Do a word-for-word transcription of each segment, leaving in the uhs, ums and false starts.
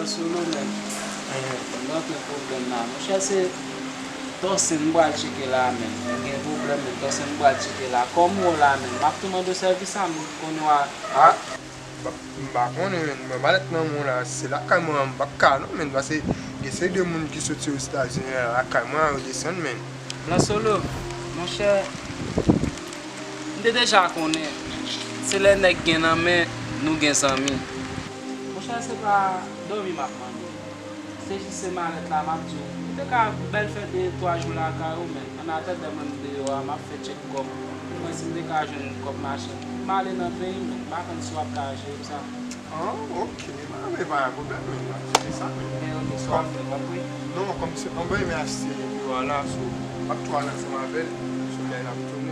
Solo, men. Mwen gen anpil pwoblèm la. Monchè, se Tòsin m pral tcheke la, men. Mwen gen pwoblèm, men. Tòsin m pral tcheke la. Kòman w la, men? M ap tou mande w sèvis a m kounye a. Ah, m pa, m pa konnen, men. Mwen malèt nan mwen la. Se lakay mwen, m p ap ka, non, men. Paske gen seri de moun ki soti Ozetazini la, lakay mwen, yo desann, men. Blan Solo, monchè, m te deja konnen, se lè nèg gen nan men, nou gen zanmi. Monchè, se pa dòmi m ap mande w. Se jis se malèt la m ap di w. Ou te ka bèl fè de twa jou lakay ou, men annatandan mwen m deyò a, m ap fè tchèk kòb. Pou mwen, si m te ka jwenn kòb machin, m ale nan peyi m, men m pa konn si w ap ka jere m sa. Ah, ok. Ah, men pa gen pwoblèm, men, m ap fè sa, men. Men, ok, sa w ap fè, w ap wè? Non, kòm se, anben, men achte biro a la, so, m ap tou al ansanm avè l, so, lè n ap tounen.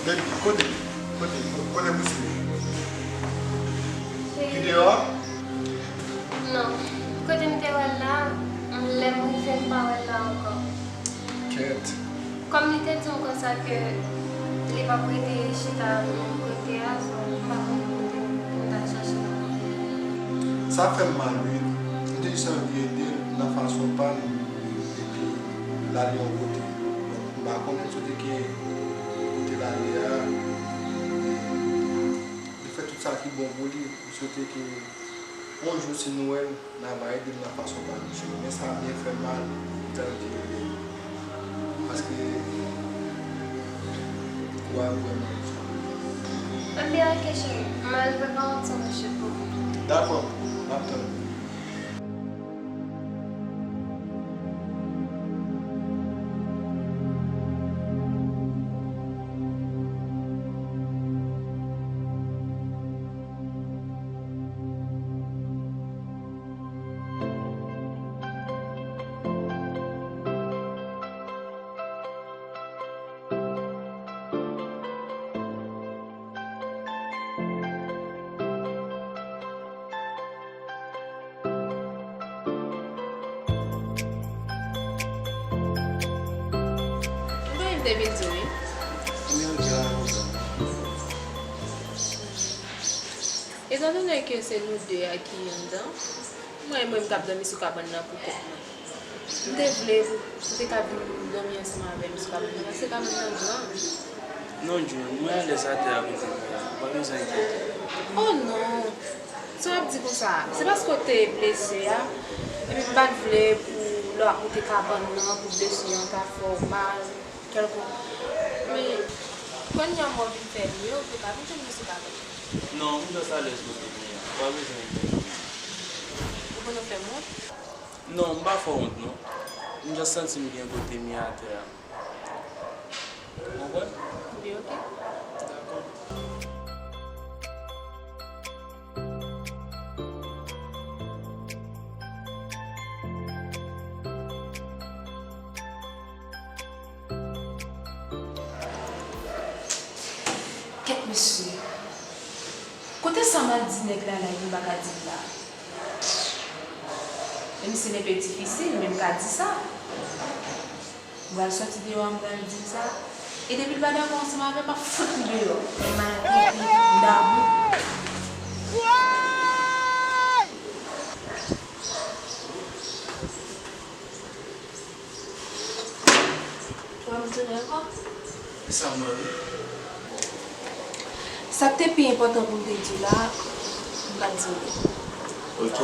Baby, kote? Kote? Kote misye? Li deyò a? Non. Kote m te wè l la, lè m rive m pa wè l la ankò. Kèt. Kòm li te di m konsa ke li p ap rete chita menm kote a, so m pa konn kote pou m t al chache l ankò. Sa fè m mal, wi. M te jis anvi ede l nan fason pa m, epi l ale yon kote. Donk, m pa konnen si w te gen kote l ale a. Li fè tout sa ki bon pou li. M swete ke yon jou, si nou wè l, n a va ede l nan fason pa nou. Men sa byen fè m mal, m te anvi ede l. Paske, w a vrèman. Ebyen, ok, cheri. M al prepare yon ti manje pou ou. Dakò, m ap tann ou. M te vin di w, wi. Konbyen ou di a konsa? Etandone ke se nou de a ki anndan, mwen, mwen, m t ap dòmi sou kabann nan pou kont mwen. M te vle pou, pou te ka vin dòmi ansanm avè m sou kabann nan, paske kabann nan gran. Non, Junior, mwen alèz atè a kote m ye a. Ou pa bezwen enkyete. Oh non! Sa w ap di konsa? Se paske w te blese a, epi m pa t vle pou lè w ap moute kabann nan, pou blesi an ta fè w mal, kèlkonk. Men, kounye a mwen vin fè mye, ou te ka vin jwenn mwen sou kabann. Non, m just alèz kote m ye a. Ou pa bezwen enkyete. Ou konn fè m wont? Non, m pa fè w wont, non. M just santi m byen kote m ye atè a. Ou konprann? Byen, ok. Dakò. Kèt mesye. Kote sa m al di nèg la la epi m pa ka di l la? Menm si li enpe difisil, men m ka di sa. M pral sòti deyò a, m pral di l sa. E depi l pa dakò ansanm avè m, m ap fout li deyò. Mwen m al epi m dabou. Ou wè m tounen ankò? E sa m wè wi. Sa k te pi enpòtan pou m te di w la, m pa t di w li. Ok.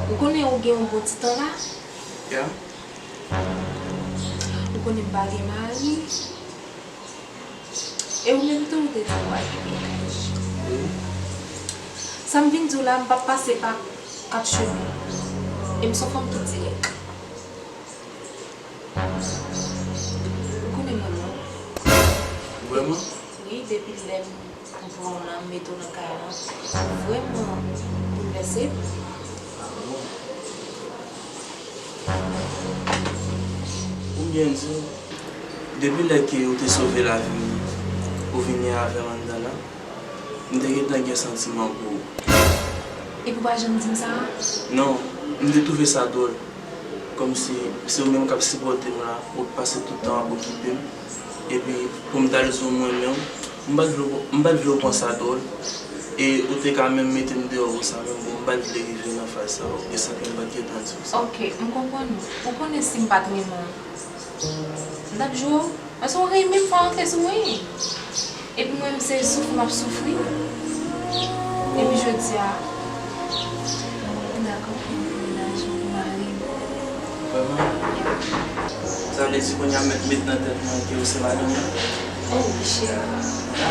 Ou konnen ou gen yon bon ti tan la? Ya. Ou konnen m pa gen mari. E ou menm tou, ou te di w pral gen menaj. Wi. Sa m vin di w la, m p ap pase pa kat chemen. E m se yon fanm ki dirèk. Ou konnen mwen menm. Vrèman? Wi, depi lè m pran w la, m mete w nan kay la, m vrèman boulvèse. Ah bon? Ou byen di w. Depi lè ke ou te sove lavi m, ou vini avè m anndan la, m te gentan gen santiman pou ou. Epi w pa janm di m sa? Non, m te twouve sa dwòl. Kòmsi se ou menm k ap sipòte m la, ou k pase tout tan w ap okipe m. Epi pou m t al di w mwen menm, m pa t vle w, m pa t vle w pran sa dwòl. E ou te ka menm mete m deyò konsa menm, bon, m pa t vle rive nan faz sa, e sanke m pa t gentan di w sa. Ok, m konprann ou. Ou konnen si m pa t renmen w, m t ap jwe w. Paske w renmen m fè antre sou mwen. Epi mwen menm se soufri m ap soufri. Epi jodi a, m dakò pou m demenaje pou mari m. Vrèman? Sa vle di kounye a m mèt met nan tèt mwen ke ou se madanm mwen? Oh wi, cheri. I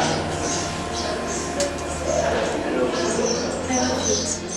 love you. I love you too.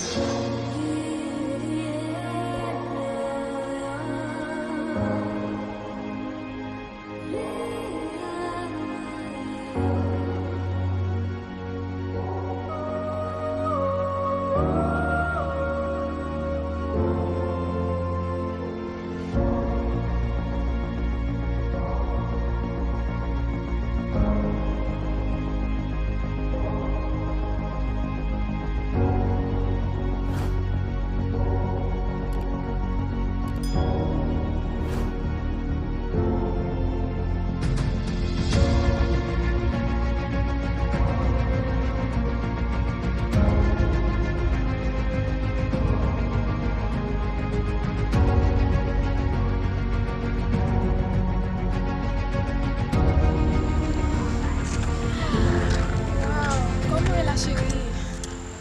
Waw, kòman w ye la, cheri?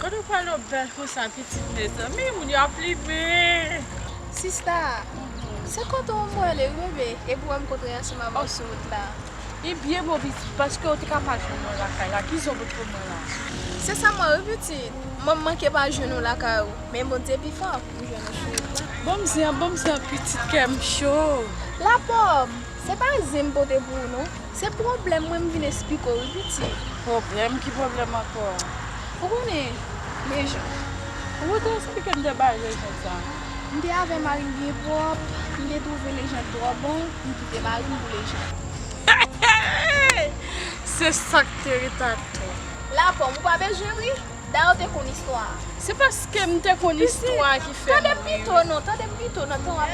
Kote w pral w bèl konsa, pitit, mezanmi, moun yo ap limen. Sista, se kote w mwen ale, wi, bebe, epi w wè m kontre ansanm avè w sou wout la. Li byen bon, pitit, paske w te ka pa jwenn mwen lakay la. Kijan w pot pou mwen la? Se sa m wè, wi, pitit. Mwen, m manke pa jwenn ou lakay ou, men Bondye pi fò pou m jwenn ou sou wout la. Bon, m zen, bon, m zen, pitit, kè m cho. Lapòm, se pa zen m pote pou ou, non. Se pwoblèm mwen m vin esplike w wi, pitit. Pwoblèm? Ki pwoblèm ankò? Ou konnen, Lejan. Ou te esplike m de bagay konsa. M te avè mari m byen pwòp, m te twouve Lejan twò bon, m kite mari m pou Lejan. Se sa k te ret atò. Lapòm, ou pa bezwen ri. Dayè, ou te konn istwa a. Se paske m te konn istwa a ki fè m ri. Tande pito non, tande pito non, tan w ap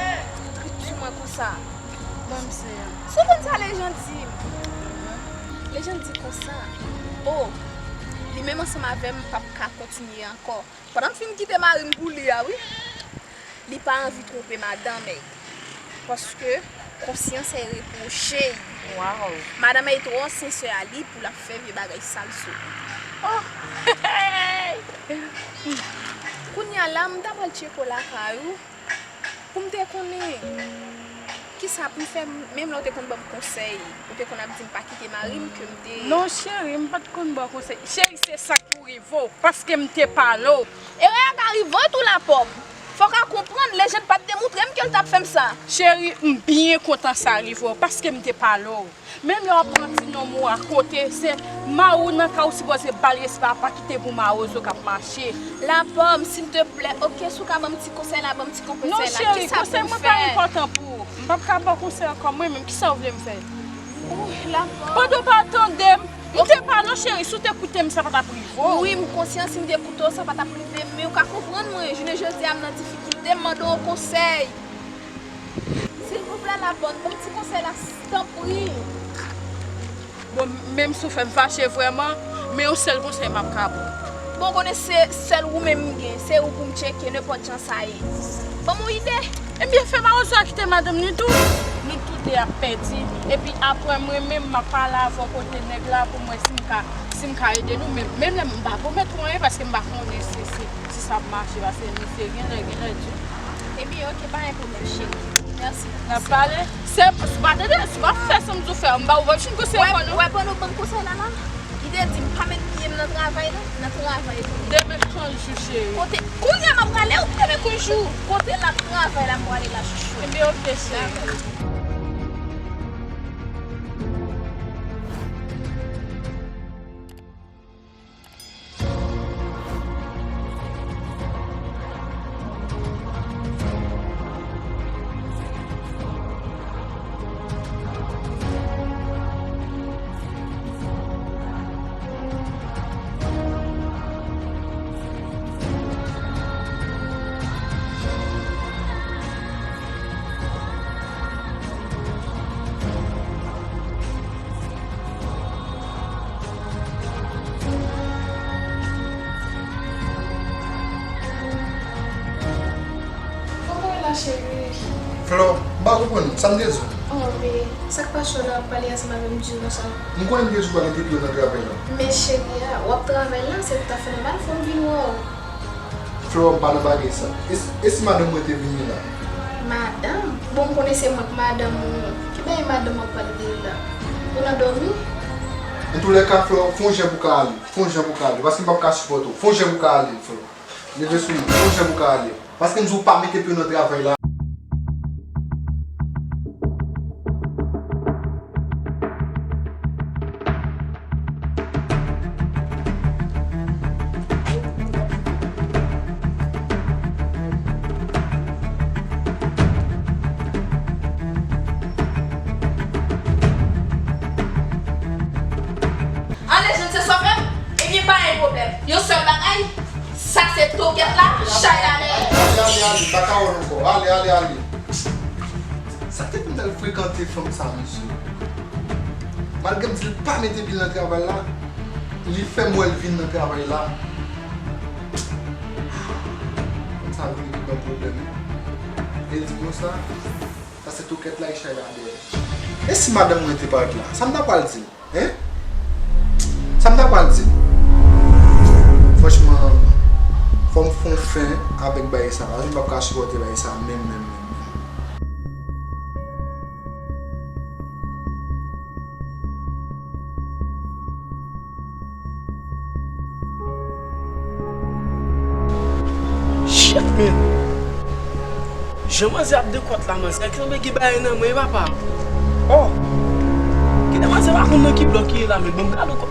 ri sou mwen konsa. Bon, m se. Si w konn sa Lejan di m. Lejan di konsa, o, li menm ansanm avè m p ap ka kontinye ankò. Pandan m fin kite mari m pou li a, wi. Li pa anvi twonpe madanm èy. Paske konsyans èy repwoche l. Waw. Madanm èy twò sensè a li pou l ap fè vye bagay sal sou li. Oh! Kounye a la, m ta pral tcheke w lakay ou. Pou m te konnen kisa pou m fè, menm lè w te konn ban m konsèy, ou te konn ap di m pa kite mari m, ke m te. Non, cheri, m pa t konn ba w konsèy. Cheri, se sa k pou rive w, paske m te pale w. Erè a ka rive w tou, Lapòm. Fò w ka konprann, Lejan pa t demontre m ke l t ap fè m sa. Cheri, m byen kontan sa rive w, paske m te pale w. Menm lè w ap pran ti nonm ou akote, se mari w nan kay ou sipoze ba l respè a, pa kite pou mawozo k ap mache. Lapòm, silteplè, oke, si w ka ban m ti konsèy la, ban m ti konsèy la. Non, cheri, konsèy mwen pa enpòtan pou ou. M p ap ka ba w konsèy ankò mwen menm, kisa w vle m fè? Ouh, Lapòm. Pandan w pa tande m, M te pa non, cheri, si w te koute m, sa pa t ap rive w. Wi, m konsyan, si m te koute w, sa pa t ap rive m, men w ka konprann mwen, jounen jodi a, m nan difikilte, m mande w konsèy. Silvouplè, la bòn, ban m ti konsèy la, tanpri. Bon, menm si w fè m fache vrèman, men yon sèl konsèy m ap ka ba w. Bon, w konnen se sèl ou menm m gen, se ou pou m tcheke nenpòt jan sa ye. Ban m yon ide. Ebyen, fè mawozo a kite madanm li tou. Nou tou de ap pèdi. Epi apre, mwen menm, m ap pale avè w kote nèg la pou m wè si m ka, si m ka ede nou. Men, menm lè m pa pwomèt ou anyen, paske m pa konnen si, si, si sa ap mache, paske misye genlè, genlè di. Ebyen, oke, pa gen pwoblèm, cheri. Mèsi. N ap pale. Se, si w pa tande, si w pa fè sa m di w fè, m ba ou vòt fin konsèy ankò, non. Wè, pandan w ban m konsèy la, la, li te di m pa met pye m nan travay, non, nan travay. Demen chanje jou, cheri. Kote, kounye a m ap prale, ou demen chanje jou. Kote l ap travay la, m prale la, chouchou. Ebyen, oke, cheri. Kòman w ye la, cheri? Flò, m pa konprann sa m te di w. Oh, men sa k pase w la, w ap pale ansanm avè m di w konsa? M konnen m te di w pa mete pye w nan travay la. Men cheri a, w ap travay la, se toutafè nòmal, fò m vin wè w. Flò, m pa nan bagay sa. E si, e si madanm mwen te vini la? Madanm? Bon, m konnen se mwen k madanm ou. Ki bagay madanm w ap pale de li la? Ou nan dòmi? Antoulèka, Flò, fè yon jan pou w ka ale. Fè yon jan pou w ka ale. Paske m p ap ka sipòte w. Fè yon jan pou w ka ale, Flò. Leve sou mwen. Fè yon jan pou w ka ale. Paske m di w pa mete pye w nan travay la. Ann lejand se sa w fè m? Ebyen, pa gen pwoblèm. Yon sèl bagay, sa se tokèt la, chay la dèyè. Ale, ale, ale, m pa ka wè l ankò. Ale, ale, ale. Sa k te fè m t al frekante fanm sa, mesye? Malgre m di l pa mete pye l nan travay la, li fè m wè l vin nan travay la. Sa vin ki ban pwoblèm, wi. E l di m konsa, sa se tokèt la, e chay la dèyè. E si madanm mwen te parèt la, sa m ta pral di l? Hein? Sa m ta pral di? Franchman, fò m fè yon fen avèk bagay sa. Paske m p ap ka sipòte bagay sa menm, menm, menm, menm. Shit, man! Jan manzè ap dekwòt la, manzè sanble gen bagay nan men, papa. Oh! Gen de manzè pa konn nan ki blòk li ye la, men ban m gade w kò.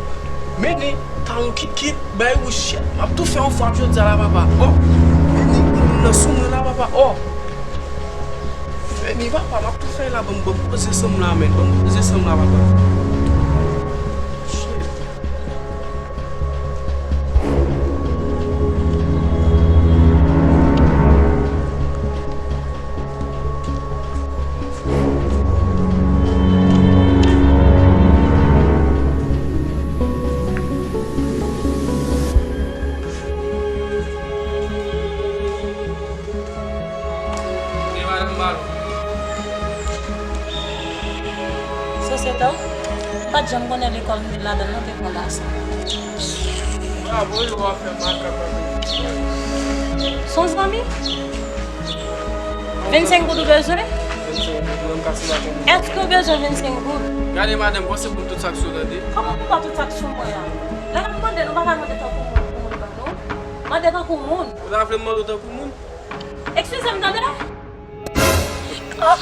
Men ni, talon kikit, bay ou shit. M ap tou fè yon frap jodi a la, papa. Oh! Men ni, moun nan sou mwen la, papa. Oh! Men ni, papa, m ap tou fè la, ban m, ban m poze san m la, men. Ban m poze san m la, papa. Shit. Gen madanm balon. Sosyete w, m pa t janm konnen lekòl m te ladan l nan te pran gason. Bravo, yo w ap fè makak avèk. S on zanmi? Vennsenk goud ou bezwen? Vennsenk goud, mwen m ka se maten. Èske w bezwen vennsenk goud? Gade madanm, panse pou tout sa k sou tande. Kòman pou pa tout sa k sou mwen an? Lè n ap mande, nou pa ka mande tankou moun pou moun ban nou. Mande tankou moun. Ou ta vle m mande w tankou moun? Eskize m, tande? Ah!